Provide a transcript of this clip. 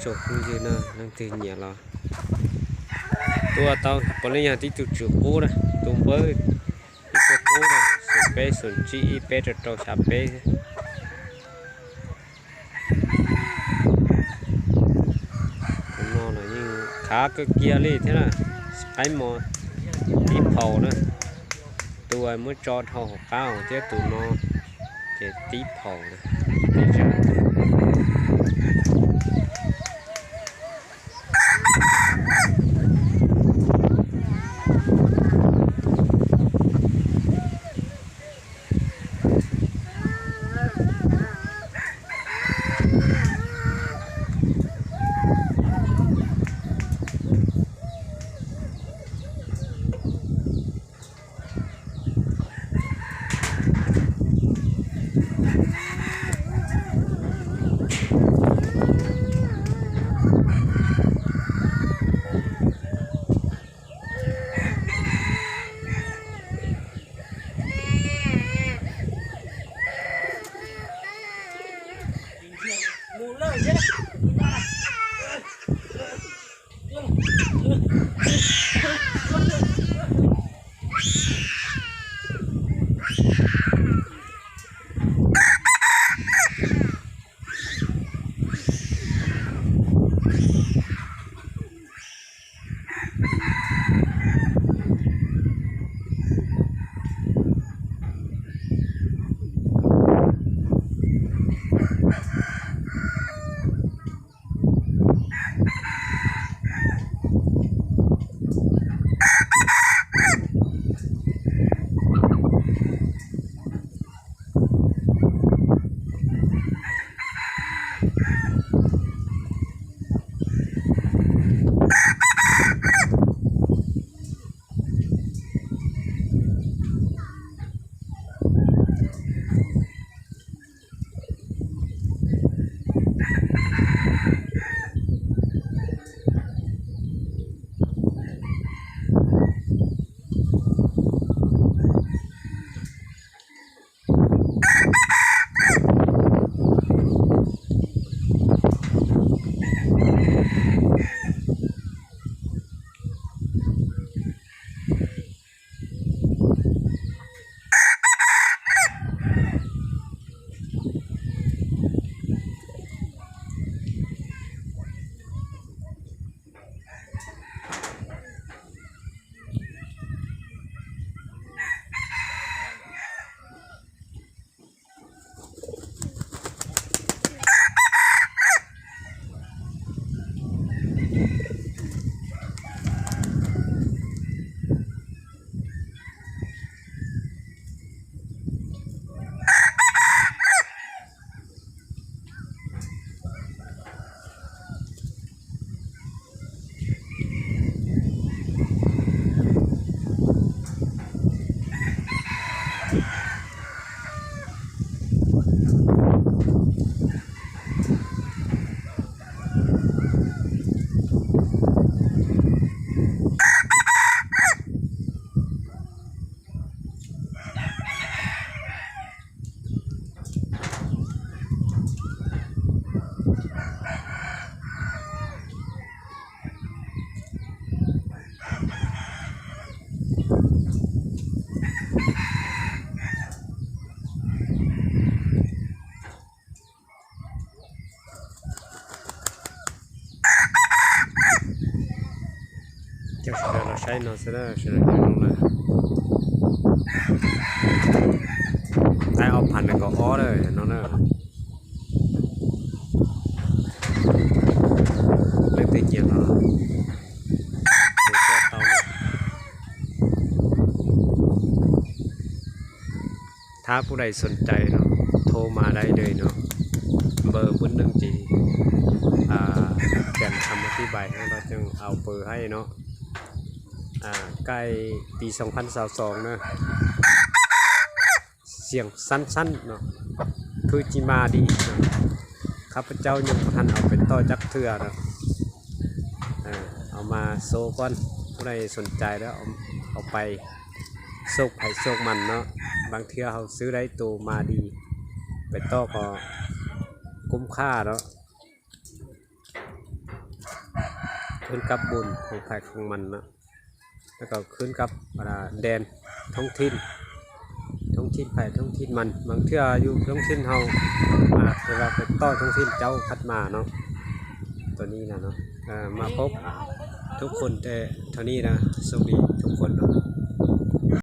Chụp cũng như nó đang tìm nhẹ lo. Tua tao có lý do tí tụ chụp cũ đó, tụm bới, tí tụ cũ đó, sụn pê, sụn chi, y pê, trâu, trâu, sạp pê. Nó là những khá cơ kia li thế là, cái mò, tí phẩu đó. Tua mới cho thâu hộp cáo, tiếp tụ nó, cái tí phẩu đó. Tí chả. Chắc sẽ là sai nó sẽ là, sẽ là cái nó là. Ai ốc phản là có ó đây, nó là. Lấy tự nhiên nó. Để cho tao nó. ຖ້າຜູ້ໃດສົນໃຈເນາະ ໂທມາໄດ້ເລີຍເນາະ ເບີບນນັ້ນຊິ ອ່າ ຂຽນຄຳອະທິບາຍໃຫ້ ແລ້ວຈຶ່ງເອົາເບີໃຫ້ເນາະ. ອ່າ ໃກ້ປີສອງພັນຊາວສອງເນາະ ສຽງສັ້ນໆເນາະ ຄືຊິມາດີເນາະ. ຂ້າພະເຈົ້າຍັງບໍ່ທັນເອົາໄປຕໍ່ຈັກເທື່ອເນາະ ເອົາມາໂຊກ່ອນ. ຜູ້ໃດສົນໃຈແລ້ວເອົາ ເອົາໄປ ໂຊກໃຜໂຊກມັນເນາະ. ບາງເທື່ອເຮົາຊື້ໄດ້ໂຕມາດີ ໄປຕໍ່ກໍຄຸ້ມຄ່າເນາະ. ຂຶ້ນກັບບຸນຂອງໃຜຂອງມັນເນາະ ແລ້ວກໍຂຶ້ນກັບ ອັນນ່າ ແດນທ້ອງຖິ່ນ ທ້ອງຖິ່ນໃຜທ້ອງຖິ່ນມັນ ບາງເທື່ອຢູ່ທ້ອງຖິ່ນເຮົາ ອາດຈະວ່າໄປຕໍ່ທ້ອງຖິ່ນເຈົ້າຖັດມາເນາະ. ຕົວນີ້ນະເນາະ ເອີ ມາພົບທຸກຄົນແຕ່ເທົ່ານີ້ນະ ໂຊກດີທຸກຄົນເນາະ.